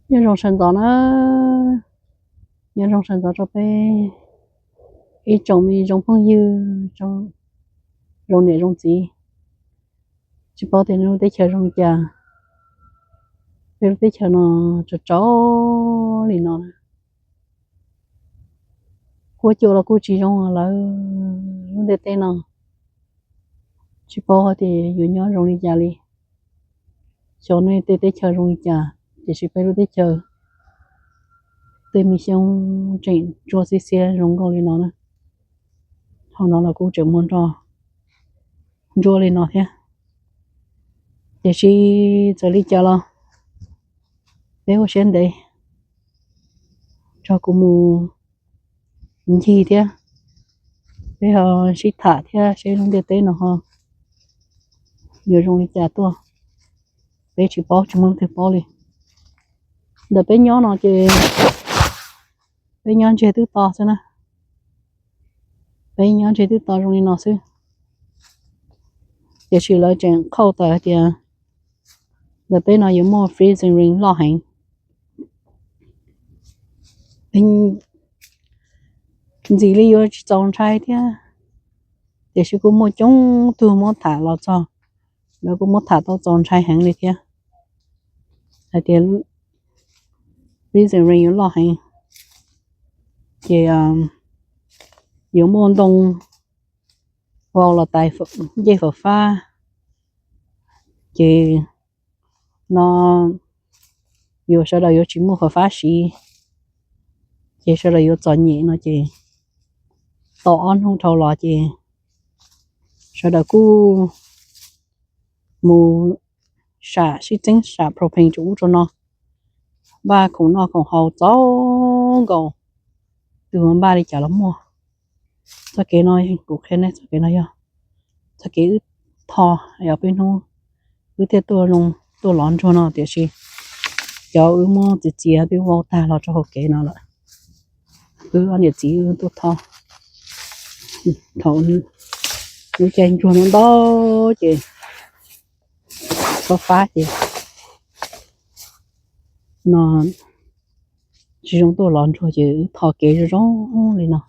Nyob zoo sawv ntxov na, nyob zoo sawv ntxov rau peb ib tsoom me zoo phooj ywg, zoo niam zoo txiv. Tsis paub tias nej lub teb chaws zoo li cas, peb lub teb chaws no tsaus tsaus li no na. Huab cua los kuj tsis zoo lawm, lub ntiaj teb no tsis paub hais tias yuav nyob zoo li cas li. Xyov nej tej teb chaws zoo li cas, tiam sis peb lub teb chaws tej me xyoob tseem ntsuab xiab xiab zoo nkauj li no na. Thaum no los kuj tseem muaj nroj ntsuab li no thiab. Tiam sis txawm li cas los peb ua siab ntev, tso kuv mus ncig thiab, peb ho sib tham thiab seb lub ntiaj teb no ho yuav zoo li cas tuaj, peb tsis paub, tsis muaj leej twg paub li. Ntawm peb nyob no ces peb nyob ntseg twb to xwb na, peb nyob ntseg twb to zoo li no xwb. Tiam sis lawv tseem qhauj tawm hais tias ntawm peb no yuav muaj freezing rain loj heev. Ntxim li yuav tsis txaus ntshai thiab, tiam sis kuj muaj coob tug muab tham los txog, lawv kuj muab tham tau txaus ntshai heev li thiab, hais tias freezing rain yuav loj heev, ces yuav muaj ntoo vau los tais ncej fawm fab, ces no yuav sawv daws yuav tsis muaj fawm fab siv, ces sawv daws yuav txom nyem no ces tau ob hnub dhau los ces sawv daws kuj mus sam sib txeeb sam propane rau ub rau no, npaj khoom noj khoom haus txaus nkaus, tus npaj li cas los muaj. Txoj kev no kuv qhia nej, txoj kev no yog txoj kev wb tho, yog peb hnub wb thiaj tuaj zoo tuaj lov ntsuag no, tiam sis cov wb muab txiav txiav twb vau tag los rau hauv kev no lawm. Wb ob niam txiv wb tuaj tho thaum lub caij ntsuag no ntau ces fab fab ces no tsis zoo tuaj lov ntsuag ces wb tho kev zoo zoo li no.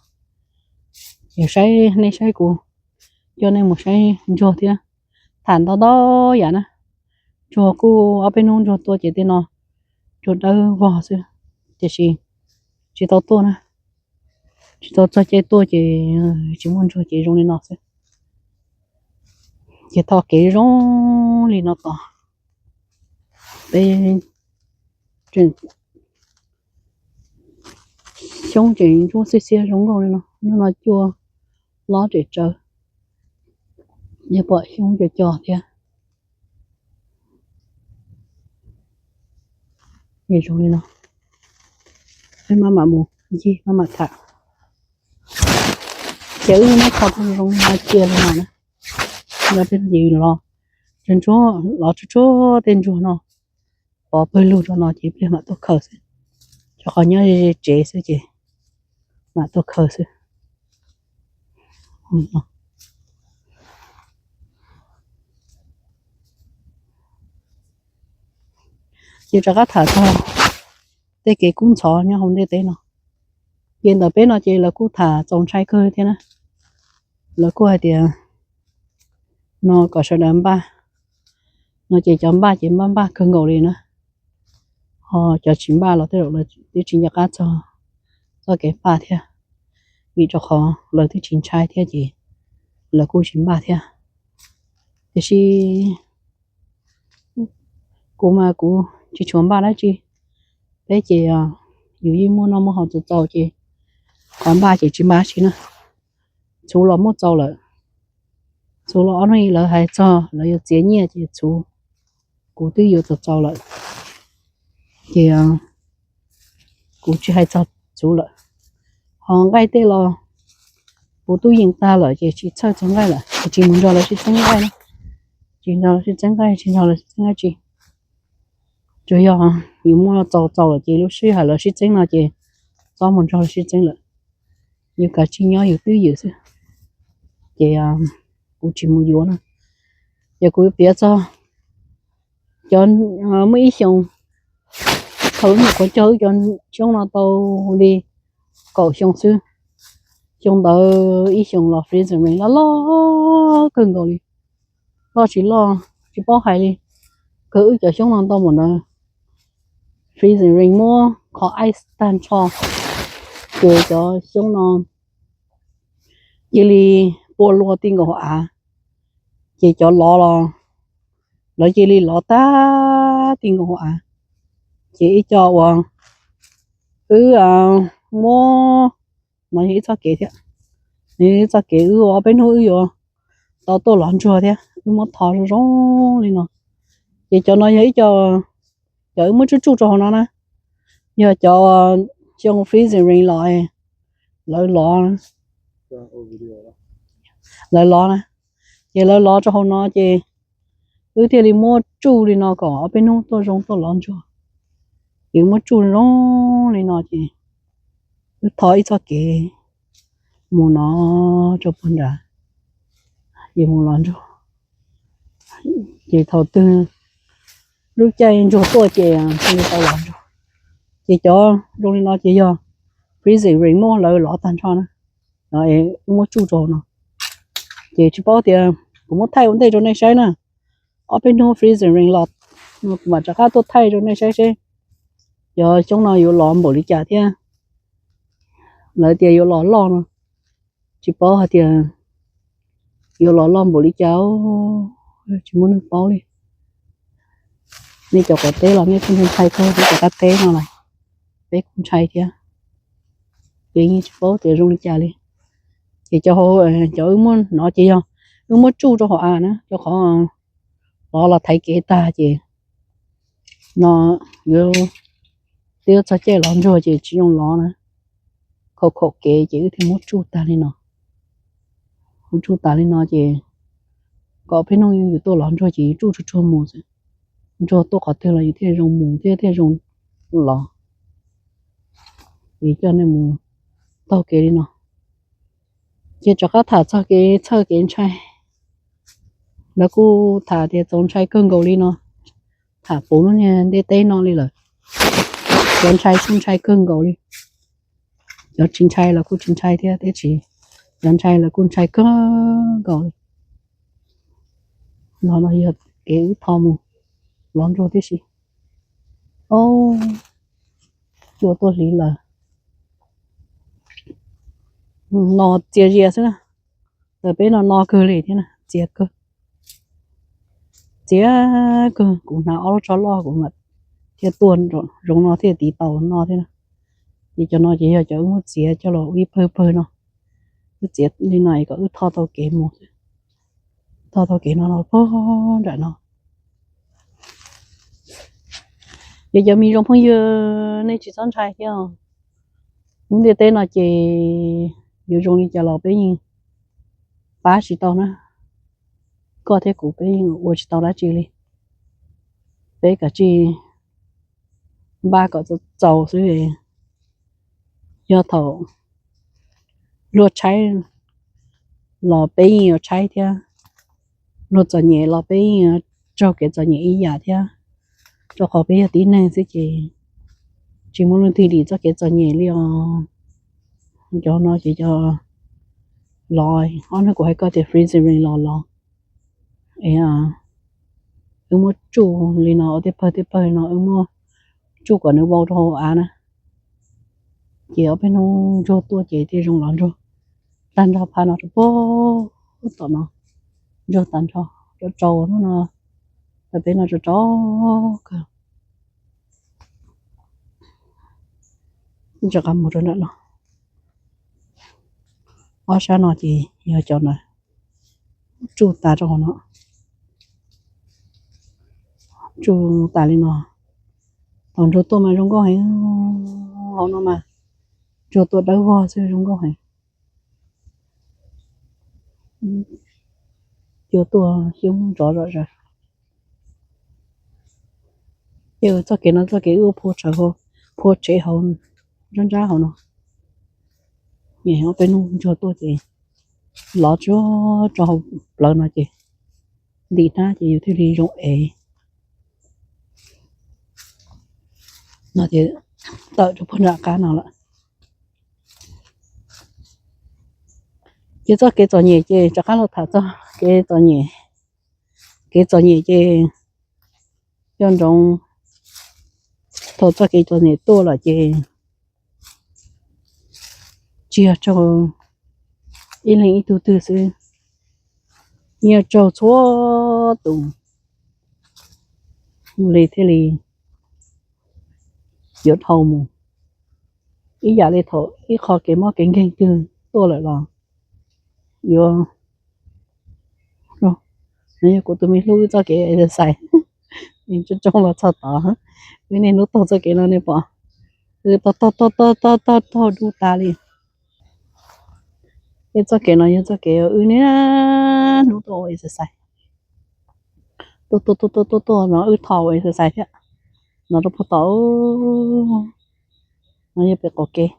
Yog saib, nej saib kuv coj nej mus saib ntsuag thiab, tham ntau ntau yam na. Ntsuag kuj ob peb hnub ntsuag tuaj ces tej no ntsuag dawb vog xwb, tiam sis tsis tau tuaj na, tsis tau txog caij tuaj ces tsis muaj ntsuag ces zoo li no xwb. Ces tho kev zoo li no tos, peb xyoob tseem ntsuab xiab xiab zoo nkauj li no, hnub no cua lob tseem tsawv, nej pom xyoob co co thiab. Zoo li no, peb maj mam mus ncig maj mam tham. Ces wb muab tho tau zoo li no cia li no na, yog peb los, los tsuag tsuag tej ntsuag no pov pawg lug rau no ces ib pliag mam tuaj khaws xwb, rau qhov nyob ze tsev xwb ces mam tuaj khaws xwb. Ces rov qab tham txog tej kev kub ntxhov nyob hauv ntiaj teb no. Ces ntawm peb no ces lawv kuj tham txaus ntshai kawg thiab na. Lawv kuj hais tias no kom sawv daws npaj, no ces cov npaj ces npaj npaj kawg nkaus li na. Ho cov tsis npaj los tej zaum lawv twb tsis nco qab txog txoj kev npaj thiab, vim rau qhov lawv twb tsis ntshai thiab ces lawv kuj tsis npaj thiab. Tiam sis kuv mas kuv tsis tshua npaj dab tsi. Peb ces yus yeej muaj noj muaj haus txaus txaus ces qhov npaj ces tsis npaj tsi na. Txhuv los muaj txaus lawm, txhuv los ob hnub ib lawv hais txog lawv yuav txiav nyiaj ces txhuv kuv twb yuav txaus txaus lawm, ces kuv tsis hais txog txhuv lawm. Ho nqaij tej los puv tub yees tag lawm ces tsis txhawj txog nqaij lawm, ces tsis mus nrog lawv sib txeeb nqaij na, tsis nrog lawv sib txeeb nqaij, tsis nrog lawv sib txeeb dab tsi. Tsuas yog yus muaj txaus txaus lawm ces lub sij hawm lawv sib txeeb no ces txhob mus nrog lawv sib txeeb lawm. Yus kav tsij nyob yus twj ywm xwb, ces kuv tsis mus yuav na. Ces kuv piav txog cov muaj ib xyoos Thaum wb nyuam qhuav cog wb cov xyoob no tau li kaum xyoo xwb, xyoo ntawd ib xyoos los freezing rain loj loj kawg nkaus li, loj tsis loj tsis paub hais li. Kawg wb cov xyoob no ntau npaum ntawd, freezing rain muab kho ice tag nrho, ces cov xyoob no cia li pua lua ti nkaus hauv av, ces cov lov los lawv cia li lov tag ti nkaus hauv av. Ces ib co uas wb muab, no yog ib txoj kev thiab, ib txoj kev wb ua ob peb hnub wb yuav tau tuaj lov ntsuag thiab, wb muab tho zoo zoo li no. Ces cov no yog ib co, cov wb muab tsuj tsuj rau hauv no na, yog cov xyoo freezing rain los, lawv lov, lawv lov na, ces lawv lov rau hauv no ces wb thiaj li muab tsuj li no kom ob peb hnub tuaj zoo tuaj lov ntsuag. Ces muab tsuj zoo li no ces wb tho ib txoj kev mus no rau puag nrad, ces mus lov ntsuag. Ces thaum twg lub caij ntsuag tuaj ces thiaj li tau lov ntsuag. Ces cov zoo li no ces yog freezing rain muab lawv lov tag nrho na, wb muab tsuj rau no. Ces tsis paub tias, kuv muab thaij ua ntej rau nej saib na, ob peb hnub freezing rain los kuv mam rov qab tuaj thaij rau nej saib seb cov xyoob no yuav lov npaum li cas thiab. Lawv tias yuav los loj no, tsis paub hais tias yuav los loj npaum li cas, tsis muaj neeg paub li. Nej cov quav teb los nej kuj ntshai kawg, peb cov qab teb no los peb kuj ntshai thiab. Ces yeej tsis paub tias zoo li cas li. Ces cov hauv, cov wb muab no ces yog wb muab tsuj rau hauv av na, rau qhov lov los thaiv kev tag ces no yuav twb txog caij lov ntsuag ces tsis zoo lov na, khaum khaum kev ces wb thiaj muab tsuj tag li no. Muab tsuj tas li no ces kom peb hnub yus tuaj lov ntsuag ces yus tsuj tsuag tsuag mus xwb. Ntsuag tuaj qhov twg los yus thiaj zoo mus thiab thiaj zoo lov. Ces coj nej mus taug kev li no. Ces rov qab tham txog kev txhawj kev ntshai. Lawv kuj tham tias txaus ntshai kawg nkaus li no. Tham puv lub niag ntiaj teb no li lawm. Cov ntshai kuj ntshai kawg nkaus li. Cov tsis ntshai los kuj tsis ntshai thiab, tiam sis cov ntshai los kuj ntshai kawg nkaus li. No no yog kev wb tho mus lov ntsuag tib si. Cua tuaj hliv lawm. No txias zias xwb na. Ntawm peb no no kawg li thiab na, txias kawg. Txias kawg, kuv hnav ob lub tsho loj kuv mam thiaj tuaj zoov no thiaj tiv tau no thiab na. Ces cov no ces yog cov wb muab txiav coj los ua ib pawg pawg no. Wb txiav li no es kom wb tho tau kev mus, tho tau kev no los pog nram no. Ces cov me zoo phooj ywg, nej tsis txhob ntshai thiab. Lub ntiaj teb no ces yuav zoo li cas los peb yeej pab tsis tau na. Koj thiab kuv peb yeej ua tsis tau dab tsi li. Peb kav tsij npaj kom txaus xwb. Yog thaum luag tshaib los peb yeej yuav tshaib thiab, luag txom nyem los peb yeej yuav raug kev txom nyem ib yam thiab, rau qhov peb yog tib neeg xwb ces tsis muaj leej twg dim txoj kev txom nyem li os. Cov no ces cov lov, ob hnub kuv hais koj tias freezing rain los lov. Es wb muab tsuj li no ua tej pawg tej pawg no, wb muab tsuj kom nws vau rau hauv av na. Ces ob peb hnub ntsuag tuaj ces thiaj zoo lov ntsuag. Tag nrho phab no rau pem tom no, ntsuag tag nrho, rau rau hnub no, tom peb no rau rau kawg. Rov qab mus rau nram no, ob sab no ces yog cov ntawd, tsuj tas rau hauv no, tsuj tas li no. Thaum ntsuag tuaj mas zoo nkauj heev, hauv no mas ntsuag tuaj dawb vog xwb zoo nkauj heev. Cua tuaj xyoob nrov zom zaws. Ces txoj kev no txoj kev wb ua phua tsev hauv, nrab nrab hauv no. Ob peb hnub ntsuag tuaj ces lov tsuag rau hauv plawv no ces ntim hnab ces yus thiaj li zoo ev. Tawm rau puag nram qab no lawm. Ces txoj kev txom nyem ces rov qab los tham txog kev txom nyem. Kev txom nyem ces nco ntsoov, thaum txoj kev txom nyem tuaj lawm ces tsis yog raug ib leeg ib tug twg xwb, yeej raug txhua tus li thiaj li yuav dhau mus. Ib yam li thaum ib qho kev mob kev nkeeg twg tuaj lawm los yuav, no yog kuv tus me hlub wb txoj kev exercise, tsooj tsooj los txog tod, wb niaj hnub taug txoj kev no nej pom, wb taug taug taug taug taug taug dub tas li. Tej txoj kev no yog txoj kev wb niaj hnub tuaj ua exercise, tuaj tuaj tuaj tuaj tuaj no wb thov ua exercise thiab. No rau puag tod no yog pem qaum kev,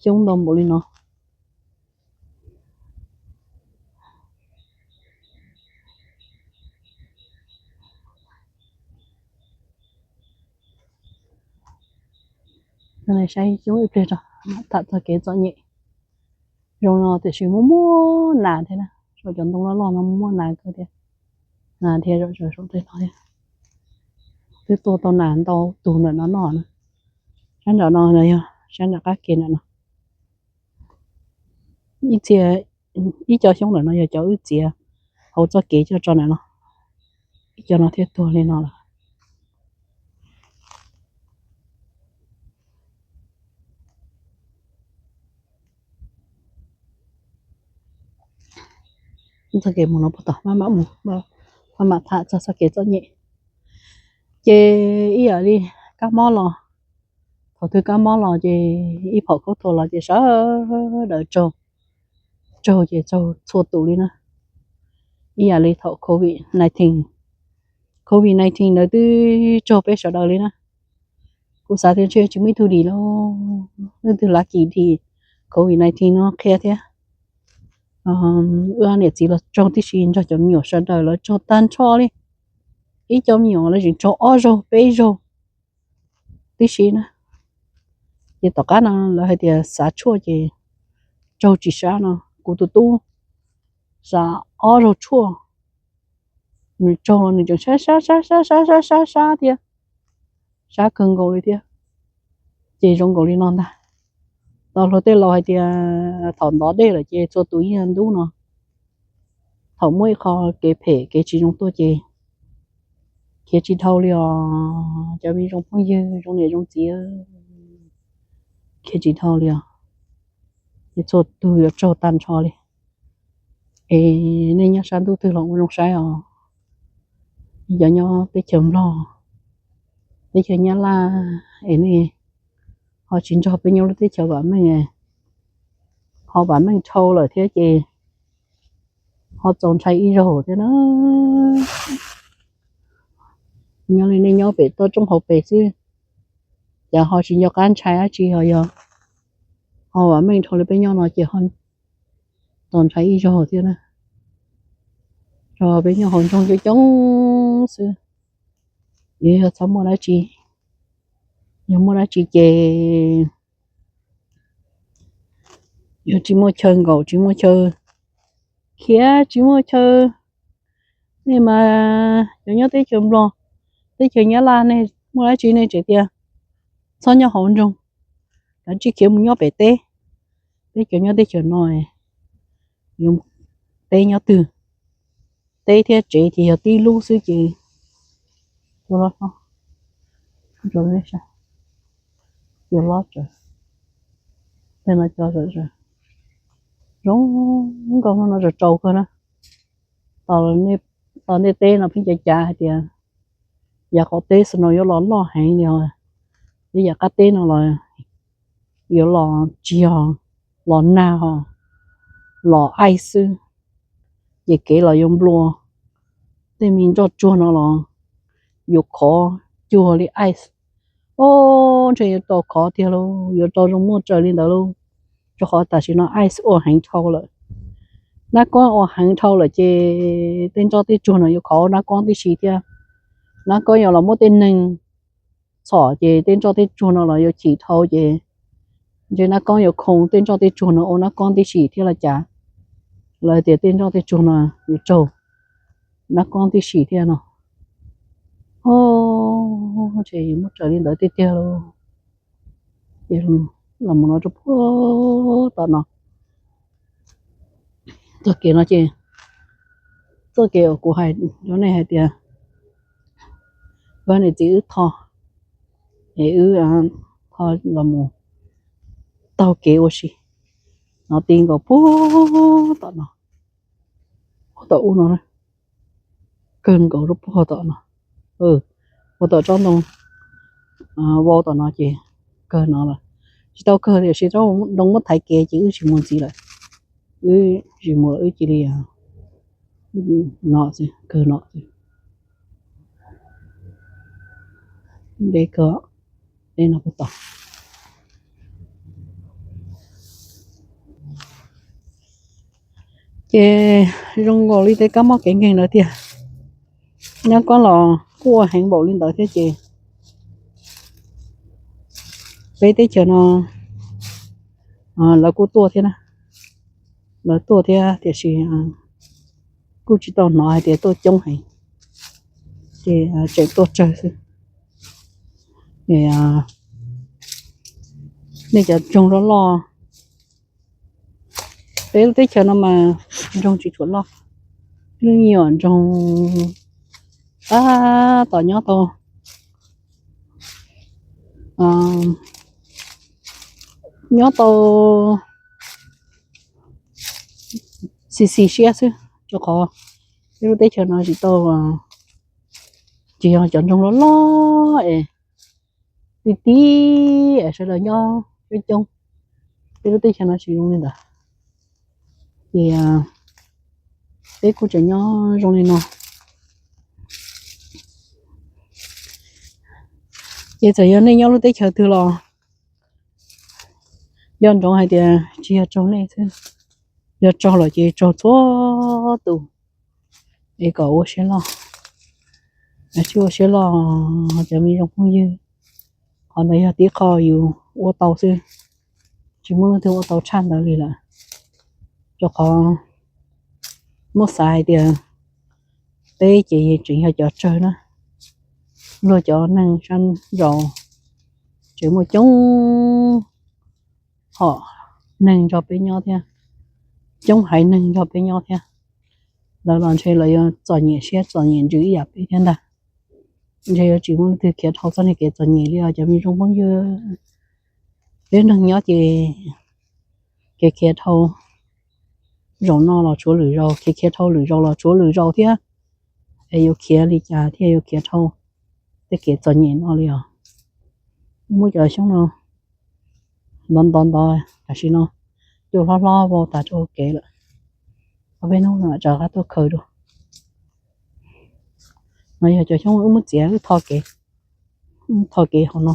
xyoob ntau npaum li no. Saib xyoob ib pliag tso, tham txog kev txom nyem. Zoo no tiam sis muaj muaj nas thiab na, saum cov ntoo loj loj no muaj muaj nas kawg thiab. Nas thiab zom zaws saum tej no thiab. Twb tua tau nas ntau tus ntawm no noj na. Sab nram no yog sab nram qab ke ntawm no. Ib txhia, ib co xyoob ntawm no yog cov wb txiav hauv txoj kev coj tso ntawm no. Ib co no thiaj tuag li no lawm. Txoj kev mus no puag tom maj mam mus, maj mam tham txog txoj kev txom nyem. Ces ib yam li kab mob los, thaum twg kab mob los ces ib phaum khaub thuas los ces sawv daws tsaug, tsaug ces tsaug txhua tus li na. Ib yam li thaum covid nineteen, covid nineteen ntawd twb tsaug peb sawv daws li na. Kuv xav tias ntshe tsis muaj ib tug dim lauj, leej twg lav kis dim covid nineteen no qhia thiab. Wb niam txiv los tsaug tib si nrog cov me nyuam sawv daws lawv tsaug tag nrho li. Ib co me nyuam lawv tseem tsaug ob zaug peb zaug tib si na. Ces tom qab no lawv hais tias xav tshuaj ces tsaug tsis sab no, kuv tus tub xav ob zaug tshuaj, nws tsaug los nws tseem sab sab sab sab sab sab sab sab thiab, sab kawg nkaus li thiab. Ces zoo nkaus li no ntag. Tau hluas tej laus hais tias thaum ntov dej lawm ces txhua tus yeej ntub no. Thaum muaj ib qho kev phem kev tsis zoo tuaj ces khiav tsis dhau li os. Cov me zoo phooj ywg zoo niam zoo txiv, khiav tsis dhau li os. Ces txhua tus yuav tsaug tag nrho li. Es nej nyob sab ntuj twg los ua zoo saib os. Cov nyob teb chaws Nplog, teb chaws Nyab Laj, es nej ho tsis nrog peb nyob lub teb chaws vam meej, ho vam meej dhau lawm thiab ces ho txaus ntshai ib zaug thiab na. Nyob li nej nyob pem toj roob hauv pes xwb, cas ho tsis nco qab ntshai dab tsi os. Yog ho vam meej dhau li peb nyob no ces ho txaus ntshai ib zaug thiab na. Rau peb nyob hauv nroog coob coob xwb, yuav yog txhob muaj dab tsi, yog muaj dab tsi ces yuav tsis muaj chaw nkaum, tsis muaj chaw khiav, tsis muaj chaw. Nej mas cov nyob teb chaws Nplog, teb chaws Nyab Laj, nej muaj dab tsi nej tseem tias txhob nyob hauv nroog, kav tsij khiav mus nyob pem teb. Peb cov nyob teb chaws no, teb nyob twg, teb thiab tsev ces yog tib lub xwb ces cua lob, cua lob, tej no cua zoo nkauj no tsaus tsaus kawg na. Tos ntej teb no pheej cav cav hais tias yav qaum teb snow yuav los loj heev li os, yav qab teb no los yuav los tsis yog los nag os, los ice xwb. Ces kev los yuav nplua, tej me nroj tsuag no los yuav khov cuag li ice. Os, ntshe yuav tau khov tiag lauj, yuav tau zoo muaj raws li ntawd lauj. Rau qhov tam sim no ice ua heev dhau lawm, nab kob ua heev dhau lawm ces tej nroj tej tsuag no yuav khov nab kob tib si thiab. Nab Koob yuav los muab tej neeg txhom ces tej nroj tej tsuag no los yuav chim dhau ces ntshe Nab Koob yuav khoo tej nroj tej tsuag no ua Nab Koob tib si thiab los cas, los tias tej nroj tej tsuag no yuav raug Nab Koob tib si thiab no. Ces yuav muab raws li ntawd tiag tiag lauj. Ces los mus no rau puag tom no, txoj kev no ces txoj kev uas kuv hais rau nej hais tias wb niam txiv wb tho, es wb tho los mus taug kev ua si no ti nkaus puag tom no, puag tom ub no, kawg nkaus rau puag tom no, puag tom tsob ntoo vau tom no ces kawg no lawm. Tsis tau kawg tiam sis tsob ntoo muab thaiv kev ces wb tsis mus ntxiv lawm. Wb tsis mus lawm, wb cia li no xwb, kawg no xwb. Deb kawg, deb no kuj tau. Ces zoo nkaus li tej kab mob kev nkeeg ntawd tiag, nyob koj los kuj ua heev npaum li ntawd thiab ces peb teb chaws no lawv kuj tuaj thiab na, lawv tuaj thiab tiam sis kuj tsis tau hnov hais tias tuaj coob heev, ces tseem tuaj tsawg xwb. Nej cov ntsoog loj loj, peb lub teb chaws no mas ntsoog tsis tshua loj, lub me nyuam ntsoog tab tom nyob tau, nyob tau xis xis siab xwb, rau qhov peb lub teb chaws no tsis tau, tsis yog cov ntsoog loj loj es ti ti es sawv daws nyob coob coob, peb lub teb chaws no tsis zoo li ntawd. Ces peb kuj tseem nyob zoo li no. Ces txawm yog nej nyob lub teb chaws twg los nco ntsoov hais tias tsis yog tsaug nej xwb, yog tsaug lawm ces tsaug txhua tus. Es kom ua siab loj, sib ua siab loj cov me zoo phooj ywg. Qhov ntawd yog tib qho yus ua tau xwb, tsis muaj leej twg ua tau tshaj ntawd li lawm. Rau qhov muab xav hais tias peb ces tseem yog cov tsawg na, luag cov neeg sab nraud tseem muaj coob hom neeg nrog peb nyob thiab, coob haiv neeg nrog peb nyob thiab. Lawv los ntshe lawv yuav txom nyem siab txom nyem ntsws ib yam peb thiab ntag. Ntshe yuav tsis muaj leej twg khiav dhau txoj niag kev txom nyem li os cov me zoo phooj ywg. Peb neeg nyob ces kev khiav dhau zaum no los tshuav lwm zaus, khiav khiav dhau lwm zaus los tshuav lwm zaus thiab. Es yuav khiav li cas thiaj yuav khiav dhau tej kev txom nyem no li os? Muab cov xyoob no ntov ntov ntov tam sim no cua hlob hlob vau tas rau kev lawm. Ob peb hnub no mam rov qab tuaj khaws dua. No yog cov xyoob wb muab txiav wb tho kev, tho kev hauv no.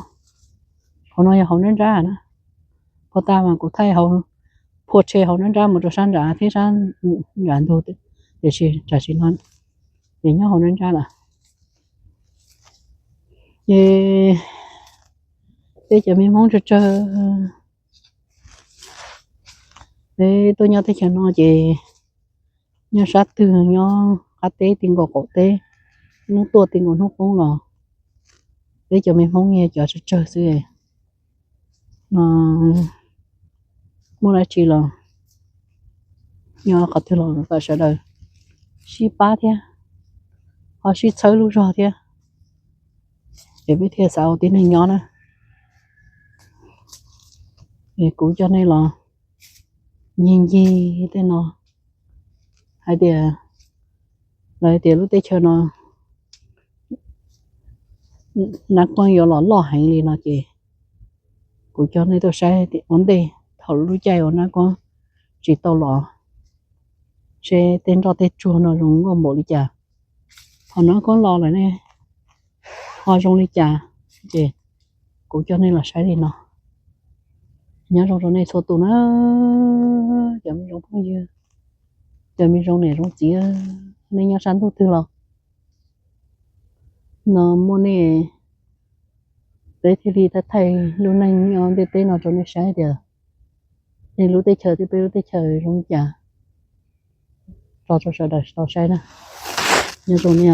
Hauv no yog hauv nruab nrab na. Phua tas mas kuv thaij hauv, phua tshe hauv nruab nrab mus rau sab nrad thiab sab nrad ntug, tiam sis tam sim no ces nyob hauv nruab nrab lawm. Ces peb cov me Hmoob tsawg tsawg, peb tuaj nyob teb chaws no ces nyob sab twg nyob qab teb ti nkaus qaum teb, hnub tuaj ti nkaus hnub poob los peb cov me Hmoob yog cov tsawg tsawg xwb. No muaj dab tsi los nyob qhov twg los kom sawv daws sib pab thiab, ho sib txhawb lub zog thiab, es peb thiaj xav ua tib neeg nyob na. Es kuv coj nej los ncig ncig tej no hais tias, lawv tias lub teb chaws no Nab Koob yuav los loj heev li no ces kuv coj nej tuaj saib ua ntej thaum lub caij uas Nab Koob tsis tau los, seb tej nroj tej tsuag no zoo nkauj npaum li cas. Thaum Nab Koob los lawm ne ho zoo li cas, ces kuv coj nej los saib li no. Nyob zoo rau nej txhua tus na, cov me zoo phooj ywg, cov me zoo niam zoo txiv, nej nyob sab ntuj twg los No muaj nej, peb thiaj li thaij thaij lub neej nyob ntiaj teb no rau nej saib tias nej lub teb chaws thiab peb lub teb chaws zoo li cas, tso rau sawv daws tau saib na. Nyob zoo nej.